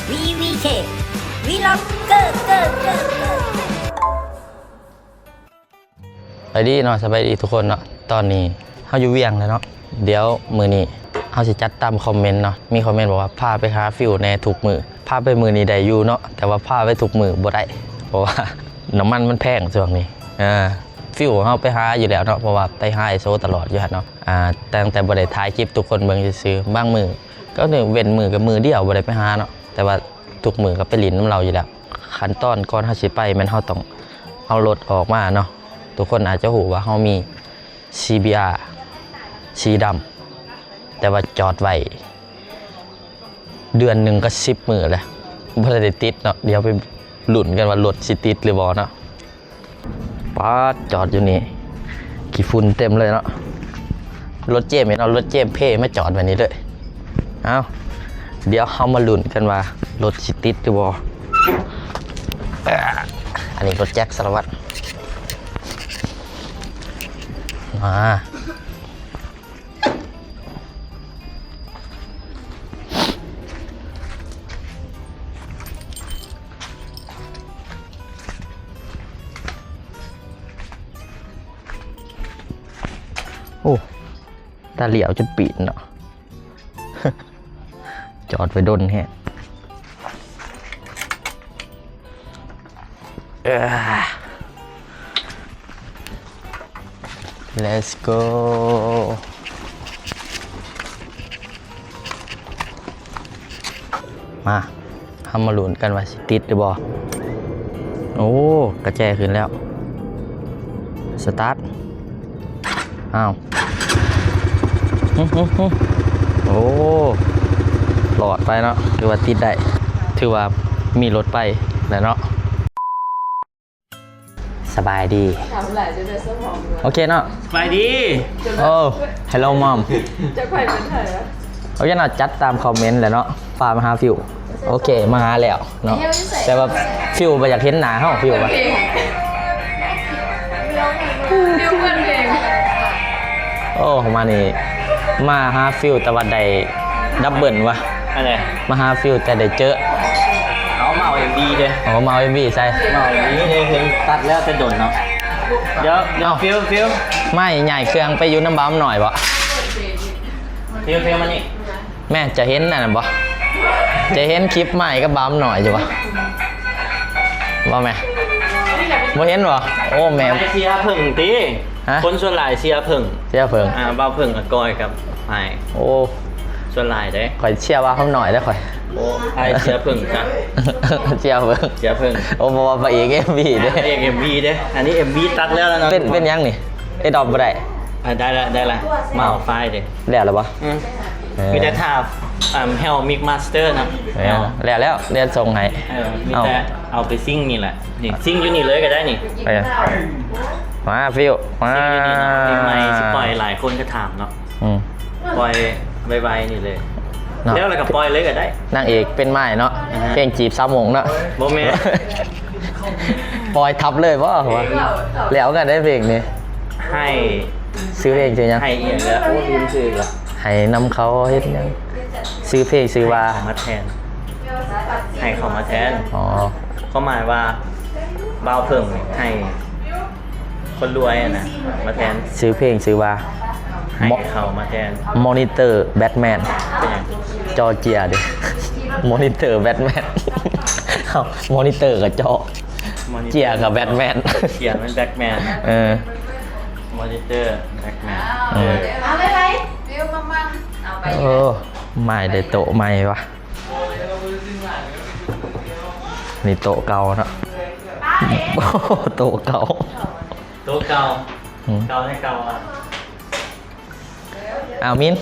ວີວີເຄ ວີລັອກເກີ ເກີ ເກີ ເກີ. ສະບາຍດີເນາະ ສະບາຍດີທຸກຄົນເນາະ. ຕອນນີ້ເຮົາຢູ່ວຽງແລ້ວເນາະ. ດຽວມື້ນີ້ເຮົາຊິຈັດຕາມຄອມເມັນເນາະ. ມີຄອມເມັນບອກວ່າ ພາໄປຫາຟິວແດ່ທຸກມື້. ພາໄປມື້ນີ້ໄດ້ຢູ່ເນາະ ແຕ່ວ່າພາໄປທຸກມື້ບໍ່ໄດ້ ເພາະວ່ານ້ຳມັນມັນແພງຊ່ວງນີ້. ອ່າ ຟິວເຮົາໄປຫາຢູ່ແລ້ວເນາະ ເພາະວ່າໄປຫາໄອໂຊຕະຫຼອດຢູ່ຫັ້ນເນາະ. ອ່າ ຕັ້ງແຕ່ບໍ່ໄດ້ຖ່າຍຄລິບທຸກຄົນເບິ່ງຊື່ໆ. ບາງມື້ກໍເວັ້ນມື້ກໍມື້ດຽວບໍ່ໄດ້ໄປຫາເນາະ ແຕ່ວ່າທຸກມື້ກໍໄປຫຼິ້ນນຳລາວຢູ່ແລ້ວ. ຂັ້ນຕອນກ່ອນເຮົາຊິໄປແມ່ນເຮົາຕ້ອງເອົາລົດອອກມາເນາະ. ທຸກຄົນອາດຈະຮູ້ວ່າເຮົາມີ ຊີບີອາ ສີດຳ ແຕ່ວ່າຈອດໄວ້ເດືອນໜຶ່ງກັບສິບມື້ແລ້ວ ບໍ່ໄດ້ຕິດເນາະ. ດຽວໄປລຸ້ນກັນວ່າລົດຊິຕິດຫຼືບໍ່ເນາະ. ປາດ ຈອດຢູ່ນີ້ ຂີ້ຝຸ່ນເຕັມເລີຍເນາະ. ລົດເຈມເຫັນເອົາລົດເຈມເພມາຈອດໄວ້ນີ້ເລີຍ. ເອົ້າ ດຽວເຮົາມາລຸ້ນກັນວ່າລົດຊິຕິດຫຼືບໍ່. ອັນນີ້ລົດແຈັກສາລະວັດ ມາ. ໂອ້ ຕາຫຼຽວຈົນປີນເນາະ ຈອດໄວ້ດົນແຮງ. ເອີ Let's go. ມາ ເຮົາມາລຸ້ນກັນວ່າຊິຕິດຫຼືບໍ່. ໂອ້ ກະແຈຂຶ້ນແລ້ວ. ສະຕາດ. ອ້າວ ໂອ້ ລອດໄປເນາະ ຖືວ່າຕິດໄດ້ ຖືວ່າມີລົດໄປແລ້ວເນາະ. ສະບາຍດີ ໂອເຄເນາະ. ສະບາຍດີ. ໂອ້ Hello mom. ຈັກໃຜເປັນໃຜວະ. ໂອເຄເນາະ ຈັດຕາມຄອມເມັນແຫຼະເນາະ ພາມາຫາຟິວ. ໂອເຄ ມາຫາແລ້ວເນາະ ແຕ່ວ່າຟິວບໍ່ຢາກເຫັນໜ້າເຮົາ ຟິວວ່າ ໂອ້ ມານີ້ ມາຫາຟິວ ແຕ່ວ່າໄດ້ດັບເບິນວ່າ ອັນໃດ ມາຫາຟິວ ແຕ່ໄດ້ເຈີ. ເອົາ ມາເອົາເອັມວີເດ້. ໂອ້ ມາເອົາເອັມວີໃສ່ ມາເອົາເອັມວີເດ້ ເພິ່ນຕັດແລ້ວແຕ່ດົນເນາະ. ດຽວ ດຽວ ເອົ້າ ຟິວ ຟິວ ໄມ້ຍ້າຍເຄື່ອງໄປຢູ່ນຳບ່າວນ້ອຍບໍ່? ຟິວ ຟິວ ມານີ້. ແມ່ ຈະເຫັນອັນນັ້ນບໍ່? ຈະເຫັນຄລິບໄມ້ກັບບ່າວນ້ອຍຢູ່ບໍ່? ບໍ່ແມ່ ບໍ່ເຫັນບໍ່? ໂອ້ ແມ່ ໄມ້ເຊຍເຜິ້ງຕິ. ຮະ? ຄົນສ່ວນຫຼາຍເຊຍເຜິ້ງ. ເຊຍເຜິ້ງ. ອ່າ ບ່າວເຜິ້ງ ອາກອຍກັບໄມ້. ໂອ້ ສ່ວນຫຼາຍເດ້. ຂ້ອຍເຊຍບ່າວນ້ອຍເດ້ຂ້ອຍ. ໂອ້ ອ້າຍເຊຍເຜິ້ງຈ້ະ. ເຊຍເຜິ້ງ. ເຊຍເຜິ້ງ. ໂອ້ ບໍ່ວ່າພະເອກເອັມວີເດ້. ພະເອກເອັມວີເດ້. ອັນນີ້ເອັມວີຕັດແລ້ວເນາະ. ເປັນ ເປັນຫຍັງນີ້? ເອັດອອບບໍ່ໄດ້. ອ່າ ໄດ້ລະ ໄດ້ລະ. ມາເອົາໄຟເດ້. ແລ້ວລະບໍ່? ອືມ ເອີ ມີແຕ່ຖ້າ ອ່າ ແຮວມິກມາສເຕີເນາະ. ແລ້ວ ແລ້ວ ແລ້ວສົ່ງໃຫ້. ເອີ ມີແຕ່ເອົາໄປຊິງນີ້ແຫຼະ. ນີ້ ຊິງຢູ່ນີ້ເລີຍກໍໄດ້ນີ້. ເອີ ມາ ຟິວ ມາ. ຊິງຢູ່ນີ້ເນາະ ເພງໃໝ່ຊິປ່ອຍ ຫຼາຍຄົນກໍຖາມເນາະ. ອືມ ປ່ອຍໄວໆນີ້ເລີຍເນາະ. ແລ້ວ ແລ້ວກໍປ່ອຍເລີຍກໍໄດ້. ນາງເອກເປັນໄມ້ເນາະ. ອ່າ ເພງຈີບສາວມົ້ງເນາະ. ບໍ່ແມ່ນ ປ່ອຍທັບເລີຍບໍ່? ແລ້ວກັນໄດ້ເພງນີ້. ໃຫ້ ຊື່ເພງຊື່ຫຍັງ? ໃຫ້ອີ່ຫຍັງແລ້ວ? ໂອ້ ລືມຊື່ລະ. ໃຫ້ນຳເຂົາເຮັດຫຍັງ? ຊື່ເພງຊື່ວ່າ ໃຫ້ເຂົາມາແທນ. ໃຫ້ເຂົາມາແທນ. ອໍ ຄວາມໝາຍວ່າບ່າວເຜິ້ງໃຫ້ຄົນລວຍຫັ້ນນະມາແທນ. ຊື່ເພງຊື່ວ່າ ໃຫ້ເຂົາມາແທນ. ມໍນິເຕີແບັດແມນ. ເປັນຫຍັງ? ຈໍເຈຍເດ້ ມໍນິເຕີແບັດແມນ. ເອົ້າ ມໍນິເຕີກໍຈໍ ມໍນິເຕີ ເຈຍກໍແບັດແມນ. ເຈຍແມ່ນແບັດແມນ. ເອີ ມໍນິເຕີແບັດແມນ. ເອີ ເອົາໄວໆ ເອົາໄປ. ໂອ້ ໃໝ່ ໄດ້ໂຕະໃໝ່ວະ. ນີ້ໂຕະເກົ່າເນາະ. ໂອ້ ໂຕະເກົ່າ. ໂຕະເກົ່າ. ອືມ ເກົ່າໃນເກົ່າອະ. ອ້າວ ມິນ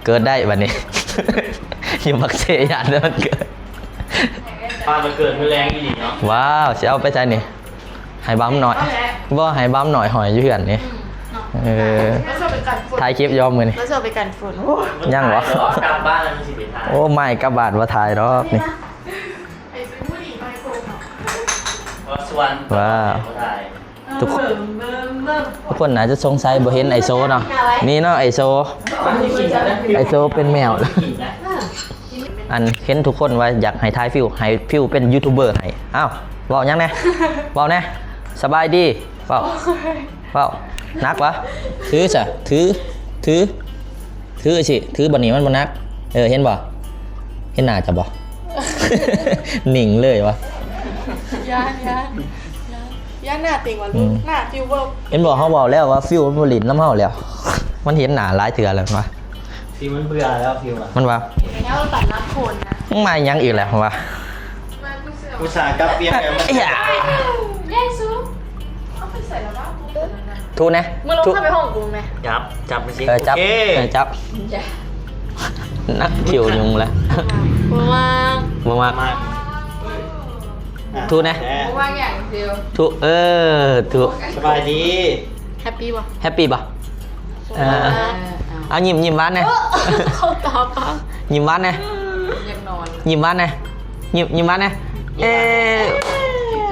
ເກີດໄດ້ບັດນີ້ ຢູ່ປາກເຊ ຢ້ານແຕ່ວັນເກີດ. ປານວັນເກີດມື້ແລງອີ່ຫຼີເນາະ. ວ້າວ ຊິເອົາໄປໃສນີ້? ໃຫ້ບ່າວນ້ອຍ. ບໍ່ ໃຫ້ບ່າວນ້ອຍຫ້ອຍຢູ່ເຮືອນນີ້. ອືມ ເນາະ. ເອີ ຖ່າຍຄລິບຢູ່ມື້ນີ້. ຍັງບໍ່? ກັບບ້ານແລ້ວມັນຊິໄປຖ່າຍ. ໂອ້ ໄມ້ກັບບ້ານບໍ່ຖ່າຍດອກນີ້. ວ້າວ ທຸກຄົນ ທຸກຄົນໜ້າຈະສົງໄສບໍ່ເຫັນໄອໂຊເນາະ. ນີ້ເນາະ ໄອໂຊ ໄອໂຊເປັນແມວ. ອັນເຫັນທຸກຄົນວ່າຢາກໃຫ້ຖ່າຍຟິວ ໃຫ້ຟິວເປັນຢູທູບເບີໃຫ້. ອ້າວ ເວົ້າຫຍັງແດ່? ເວົ້າແດ່. ສະບາຍດີ. ເວົ້າ ເວົ້າ. ໜັກຫວາ? ຖືຊະ ຖື ຖື ຖືຊິ ຖືບາດນີ້ ມັນບໍ່ໜັກ. ເອີ ເຫັນບໍ່? ເຫັນໜ້າເຈົ້າບໍ່? ນິ່ງເລີຍຫວາ? ຢ້ານ ຢ້ານ ຢ້ານ ຢ້ານໜ້າຕິງວ່າ ອືມ ລູກ ໜ້າຟິວເວີ ເຫັນບໍ່? ເຮົາເວົ້າແລ້ວວ່າຟິວມັນບໍ່ຫຼິ້ນນຳເຮົາແລ້ວ. ມັນເຫັນໜ້າຫຼາຍເທື່ອແລ້ວ ມັນວ່າ ຊິມັນເບື່ອແລ້ວ ພິວວ່າ ມັນວ່າ ແລ້ວຕັດລັບຄົນນະ ມຶງມາຫຍັງອີກແລ້ວ ມັນວ່າ ມາຜູ້ເຊື່ອ ອຸດສ່າກັບປ່ຽນແລ້ວ ເອີຍ ຍາຍຊູ ເອົາໄປໃສ່ລະວະ ທູແດ່ ມຶງລອງເຂົ້າໄປຫ້ອງກູແມ ຈັບ ຈັບມັນຊິ ເອີ ຈັບ ໂອເຄ ເອີ ຈັບ ນັກຄິວຍຸງແລ້ວ ບໍ່ວ່າ ບໍ່ວ່າ ມາ ທູແດ່ ບໍ່ວ່າຫຍັງ ທູ ເອີ ທູ ສະບາຍດີ ແຮັບປີບໍ່? ແຮັບປີບໍ່? ເອີ ເອົາຍິ້ມ ຍິ້ມຫວານແດ່ ເຂົ້າຕາປາກ ຍິ້ມຫວານແດ່ ຢາກນອນ ຍິ້ມຫວານແດ່ ຍິ້ມ ຍິ້ມຫວານແດ່ ເອີ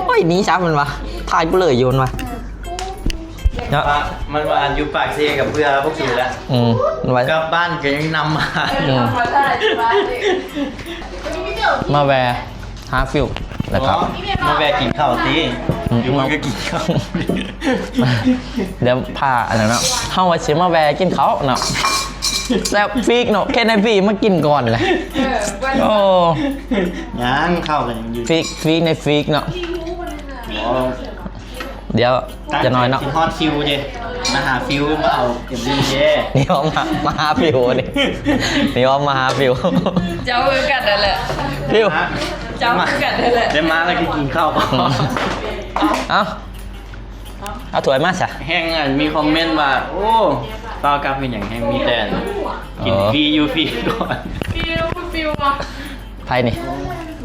ໂອ້ຍ ໜີຊະ ມັນວ່າ ຖ່າຍກູເລີຍຢູ່ ມັນວ່າ ເນາະ ມັນວ່າຢູ່ປາກເຊກໍເບື່ອພວກສູແລ້ວ ອືມ ມັນວ່າ ກັບບ້ານກໍຍັງນຳມາ ອືມ ມາແວ່ ຫາຟິວ ແລ້ວກໍ ອໍ ມາແວ່ກິນເຂົ້າຕິ ອືມ ຢູ່ມັນກໍກິນເຂົ້າ ດຽວພາອັນນັ້ນເນາະ ເຮົາວ່າຊິມາແວ່ກິນເຂົ້າເນາະ ແຊບຟີກເນາະ ເຄເນຟີມາກິນກ່ອນແຫຼະ ເອີ ໂອ້ ຍັງເຂົ້າກັນຢູ່ ຟີກ ຟີກໃນຟີກເນາະ ອໍ ດຽວ ຈັກໜ້ອຍເນາະ ຊິຮອດຄິວເດ້ ມາຫາຟິວ ມາເອົາເອັມວີເດ້ ນີ້ວ່າມາ ມາຫາຟິວເດ້ ນີ້ວ່າມາຫາຟິວ ເຈົ້າຄືກັນນັ້ນແຫຼະ ຟິວ ເຈົ້າຄືກັນນັ້ນແຫຼະ ໄດ້ມາແລ້ວກໍກິນເຂົ້າ ເອົ້າ ເອົາຖ້ວຍມາຊະ ແຮ່ງອັນມີຄອມເມັນວ່າ ໂອ້ ເປົ່າກັບເຮັດຫຍັງ ແຮ່ງມີແຕ່ກິນ ອໍ ຟຣີຢູ່ຟຣີກ່ອນ ຟຣີ ຟຣີວ່າ ໃຜນີ້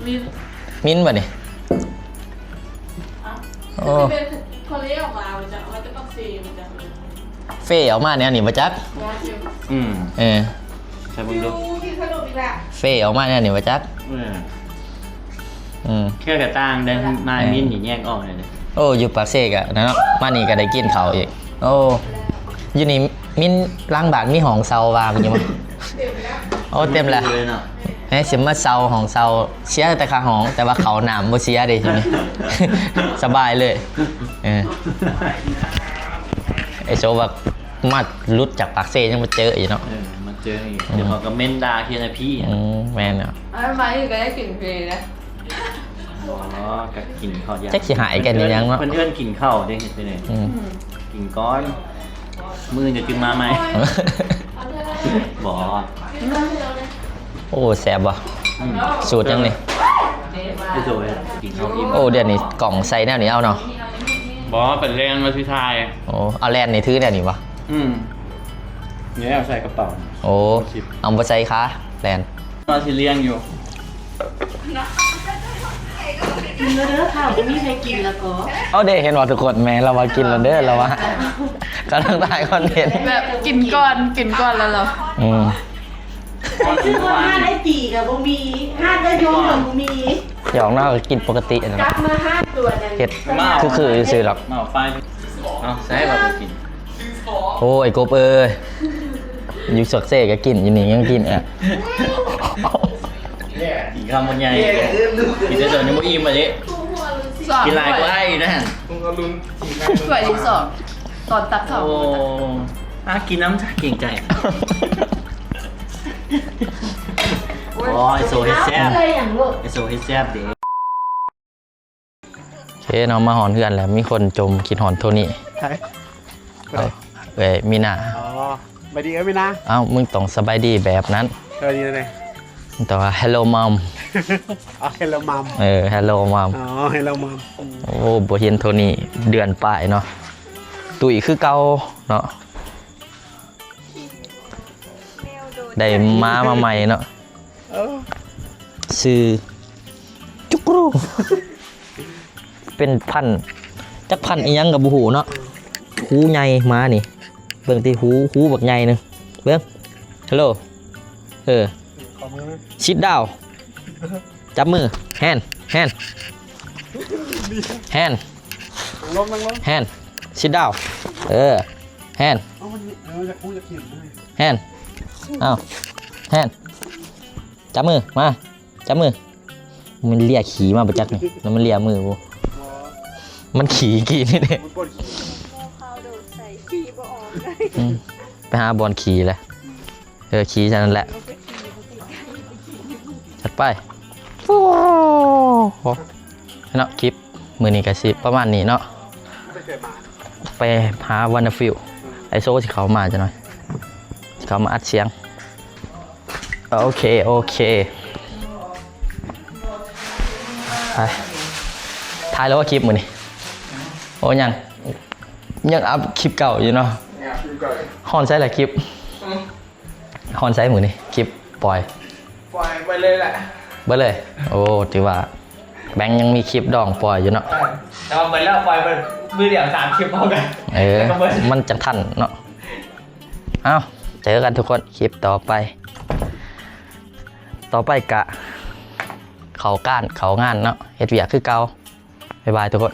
ມິນ ມິນບໍ່ນີ້? ໂອ້ ເຟອອກມາແນວນີ້ບໍ່ຈັກ ອືມ ເອີ ໃສ່ເບິ່ງດູ ເຟອອກມາແນວນີ້ບໍ່ຈັກ ເອີ ອືມ ເຄືອກະຕ່າງເດ້ ມາຍມິນນີ້ແຍກອອກແນວນີ້ ໂອ້ ຢູ່ປາກເຊກະນັ້ນເນາະ ມານີ້ກະໄດ້ກິນເຂົ້າອີກ ໂອ້ ຢູ່ນີ້ມິນ ຫຼັງບ້ານມີຫ້ອງເຊົ່າວ່າງຢູ່ບໍ່? ໂອ້ ເຕັມແລ້ວ ເອີ ຊິມາເຊົ່າຫ້ອງເຊົ່າ ເສຍແຕ່ຄ່າຫ້ອງ ແຕ່ວ່າເຂົ້ານ້ຳບໍ່ເສຍເດ້ ຢູ່ນີ້ ສະບາຍເລີຍ ເອີ ໄອໂຊວ່າມາຫຼຸດຈາກປາກເຊຍັງມາເຈີອີກເນາະ ເອີ ມາເຈີອີກ ອືມ ດຽວເຂົາກໍເມັນດ່າເຄນໄອພີ ອືມ ແມ່ນເນາະ ເອົາມານີ້ກໍໄດ້ກິນຟຣີນະ ອໍ ກໍກິນເຂົ້າຢາກ ຈັກຊິຫາຍກັນອີ່ຫຍັງເນາະ ເພິ່ນເອີ້ນກິນເຂົ້າເດ້ ເຮັດໄປເລີຍ ອືມ ກິນກ່ອນ ມື້ອື່ນຈະກິນມາໃໝ່ ບໍ່ ໂອ້ ແຊບບໍ່? ອືມ ສູດຫຍັງນີ້? ໂອ້ ດຽວນີ້ກ້ອງໃສ່ແນວນີ້ເອົາເນາະ ບໍ່ ເປັນແລນວ່າຊິຖ່າຍ ໂອ້ ເອົາແລນນີ້ຖືແນວນີ້ບໍ່? ອືມ ນີ້ເອົາໃສ່ກະເປົາ ໂອ້ ເອົາບໍ່ໃສ່ຂາແລນ ວ່າຊິລ້ຽງຢູ່ ກິນແລ້ວເດີ ຖ້າບໍ່ມີໃຜກິນແລ້ວກໍ ເອົາເດ້ ເຫັນບໍ່ທຸກຄົນ ແມ່ລາວວ່າກິນແລ້ວເດີ ລາວວ່າກຳລັງຖ່າຍຄອນເທັນ ແບບກິນກ່ອນ ກິນກ່ອນແລ້ວລາວ ອືມ ຊື້ຮອດຮ້ານໄອຕີກໍບໍ່ມີ ຮ້ານກະຍົງກໍບໍ່ມີ ຫຍອກເນາະ ກໍກິນປົກກະຕິຫັ້ນແຫຼະ ກັບມາຮ້ານຕົວນັ້ນ ເຮັດຄືໆຊື່ໆດອກ ເອົາໄປ ເອົາໃສ່ວ່າບໍ່ກິນ ໂອ້ຍ ກົບເອີຍ ຢູ່ສວກເຊກໍກິນ ຢູ່ນີ້ຍັງກິນ ເອີ ກິນຄຳບັກໃຫຍ່ ກິນແຕ່ໂດນຍັງບໍ່ອີ່ມ ບັດນີ້ກິນຫຼາຍກວ່າອ້າຍອີກນະ ຖ້ວຍທີສອງ ຕອນຕັກເຂົ້າ ໂອ້ ອາ ກິນນຳຊະ ເກງໃຈ ໂອ້ຍ ໂຊເຮັດແຊບ ໂຊເຮັດແຊບເດ້. ໂອເຄເນາະ ມາຮອດເຮືອນແລ້ວ ມີຄົນຈົ່ມຄິດຮອດໂທນີ້ ໃຜ? ເອີຍ ມີນາ ອໍ ສະບາຍດີເອີຍມີນາ ເອົ້າ ມຶງຕ້ອງສະບາຍດີແບບນັ້ນ ສະບາຍດີແນວໃດ? ຕ້ອງວ່າ Hello Mom ອໍ Hello Mom ເອີ Hello Mom ອໍ Hello Mom ໂອ້ ບໍ່ເຫັນໂທນີ້ເດືອນປາຍເນາະ ຕຸ້ຍຄືເກົ່າເນາະ ໄດ້ມາ ມາໃໝ່ເນາະ ເອີ ຊື່ຈຸກຣູ ເປັນພັນ ຈັກພັນອີ່ຫຍັງກໍບໍ່ຮູ້ເນາະ ຫູໃຫຍ່ໝານີ້ ເບິ່ງຕິ ຫູ ຫູບັກໃຫຍ່ໜຶ່ງ ເບິ່ງ Hello ເອີ Sit down ຈັບມື Hand Hand Hand Hand Sit down ເອີ Hand ເອົາມັນ ເອີ ຢາກຮູ້ ຢາກກິນ Hand ເອົາ Hand ຈັບມື ມາ ຈັບມື. ມັນເລຍຂີ້ມາບໍ່ຈັກນີ້ ແລ້ວມັນເລຍມືບໍ່? ມັນຂີ້ກີ້ນີ້ເດ້. ມັນບໍ່ໄດ້ຂີ້ ເຂົາໂດດໃສ່ ຂີ້ບໍ່ອອກເລີຍ. ອືມ ໄປຫາບ່ອນຂີ້ແຫຼະ. ເອີ ຂີ້ຊັ້ນນັ້ນແຫຼະ. ຈັດໄປ. ໂອ້ ເນາະ ຄລິບມື້ນີ້ກໍຊິປະມານນີ້ເນາະ. ໄປຫາວັນເດີຟິວ ໄອໂຊຊິເຂົ້າມາຈັກໜ່ອຍ ຊິເຂົ້າມາອັດສຽງ. ໂອເຄ ໂອເຄ ໄປ ຖ່າຍແລ້ວວ່າຄລິບມື້ນີ້? ໂອ້ ຍັງ ຍັງອັບຄລິບເກົ່າຢູ່ເນາະ. ຍັງອັບຄລິບເກົ່າຢູ່. ຮອດໃສລະຄລິບ? ອືມ ຮອດໃສມື້ນີ້ຄລິບປ່ອຍ? ປ່ອຍໄປເລີຍແຫຼະ. ເບິດເລີຍ. ໂອ້ ຖືວ່າແບງຍັງມີຄລິບດອງປ່ອຍຢູ່ເນາະ. ເອີ ແຕ່ວ່າເບິດແລ້ວ ປ່ອຍເບິດມື້ດຽວສາມຄລິບພ້ອມກັນ. ເອີ ແລ້ວກໍເບິດ ມັນຈັ່ງທັນເນາະ. ເອົ້າ ເຈີກັນທຸກຄົນ ຄລິບຕໍ່ໄປ. ຕໍ່ໄປກະເຂົ້າການເຂົ້າງານເນາະ ເຮັດວຽກຄືເກົ່າ. ບາຍບາຍທຸກຄົນ.